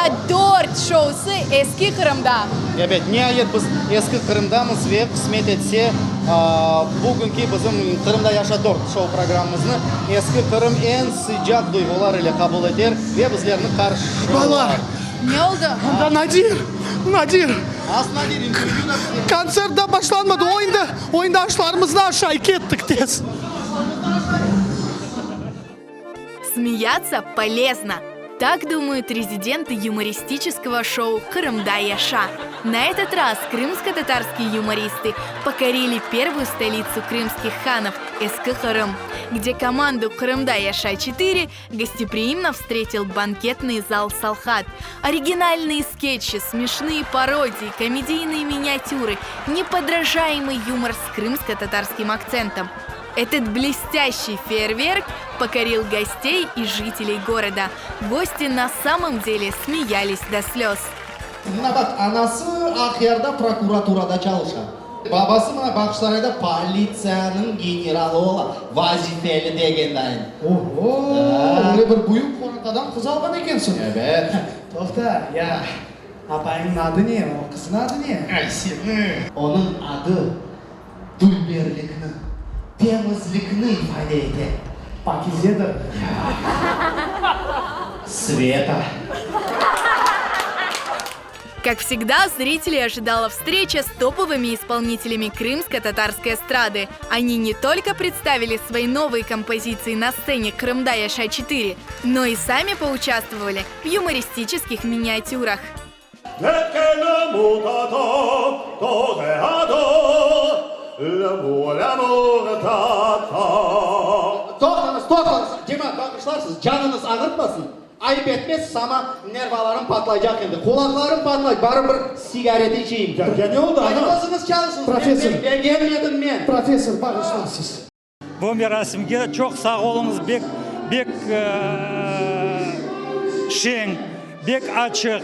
Qırımda dört şousı Eski Qırımda. Ebet, niayet biz Eski Qırımdamız ve qısmet etse, bugünki bizim Qırımda yaşa dört şou programmamıznı Eski Qırım eñ sıcaq duyğular ile qabul eter ve bizlerni qarşılar. Bala! Ne oldı? Anda Nadir! Nadir! Az Nadir, intervyü da bize. Kontsert da başlanmadı, o endi, o endi aşlarımıznı aşay, kettik tez. Smeyatsa polezno! Tak думают резиденты юмористического шоу Qırımda yaşa. На этот раз крымско-татарские юмористы покорили первую столицу крымских ханов Eski Qırım, где команду Qırımda yaşa четыре гостеприимно встретил банкетный зал Салхат. Оригинальные скетчи, смешные пародии, комедийные миниатюры, неподражаемый юмор с крымско-татарским акцентом. Этот блестящий фейерверк покорил гостей и жителей города. Гости на самом деле смеялись до слез. Mına baq, anası Aqyarda prokuraturada çalışa. Babası mına Bağçasarayda politsiyanıñ generalı ola, vazifeli degendayın. Oho, öyle bir büyük qorantadan qız alğan ekensiñ. Ebet. Toqta, ya apayıñnıñ adı ne, o qıznıñ adı ne? Ay, seni! Onıñ adı dülberlikni, temizlikni ifade ete. Pakizedir. Sveta. Как всегда, зрителей ожидала встреча с топовыми исполнителями крымско-татарской эстрады. Они не только представили свои новые композиции на сцене Qırımda yaşa 4, но и сами поучаствовали в юмористических миниатюрах. Toqtañız, toqtañız, cemaat, bağışlarsız, canıñız ağırtmasın, ayıp etmezsiz, amma nervalarım patlaycaq endi, qulaqlarım patlay, barıp bir sigaret içeyim. Ya, ya ne oldı, ana? Özüñiz çalışıñız, Professor. men begenmedim men. Professor, bağışlarsız. Bu merasimge çoq sağ oluñız, bek, bek şeñ, bek açıq,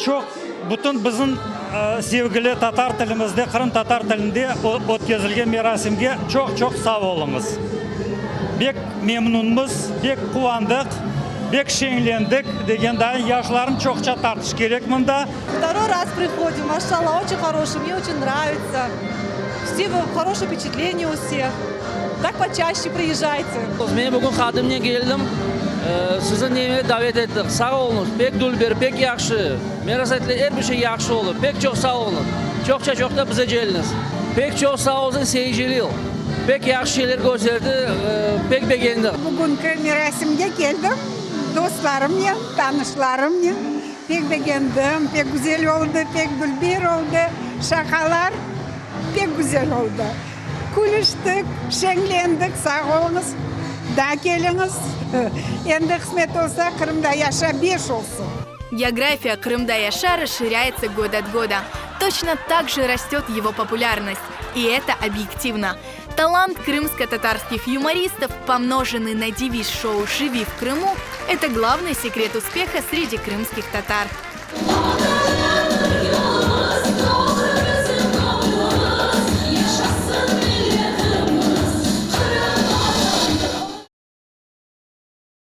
çoq bütün bizim sevgili tatar tilimizde, qırımtatar tilinde ötkezilgen merasimge çoq-çoq sağ oluñız. Bek memnunmız, bek quvandıq, bek şeñlendik, degen dayın yaşlarnı çoqça tartış kerek mında. Vtorой раз prihodim, maşallah, oçen horoşiy, mne oçen nravitsya, vse horoşee vpeçetleniye u vseh, tak počaşçe priezjayte. Men bugün qadımnen keldim, sizni neme davet ettik, sağ oluñız, pek dülber, pek yahşı, merasimler er bir şey yahşı oldı, pek çoq sağ oluñız, çoqça çoq da bize celiñiz, pek çoq sağ olsun Seyit Celil, pek yahşı şeyler kösterdi, pek begendik. Bugünki merasimge keldim dostlarımnen, tanışlarımnen. Pek begendim, pek güzel oldı, pek dülber oldı, şaqalar pek güzel oldı. Külüştik, şeñlendik, sağ oluñız, daa keliñiz. Endi qısmet olsa, Qırımda yaşa beş olsun. Geografiya Qırımda yaşa расширяется год от года. Точно так же растет его популярность. И это объективно. Талант крымско-татарских юмористов, помноженный на девиз шоу «Живи в Крыму» – это главный секрет успеха среди крымских татар.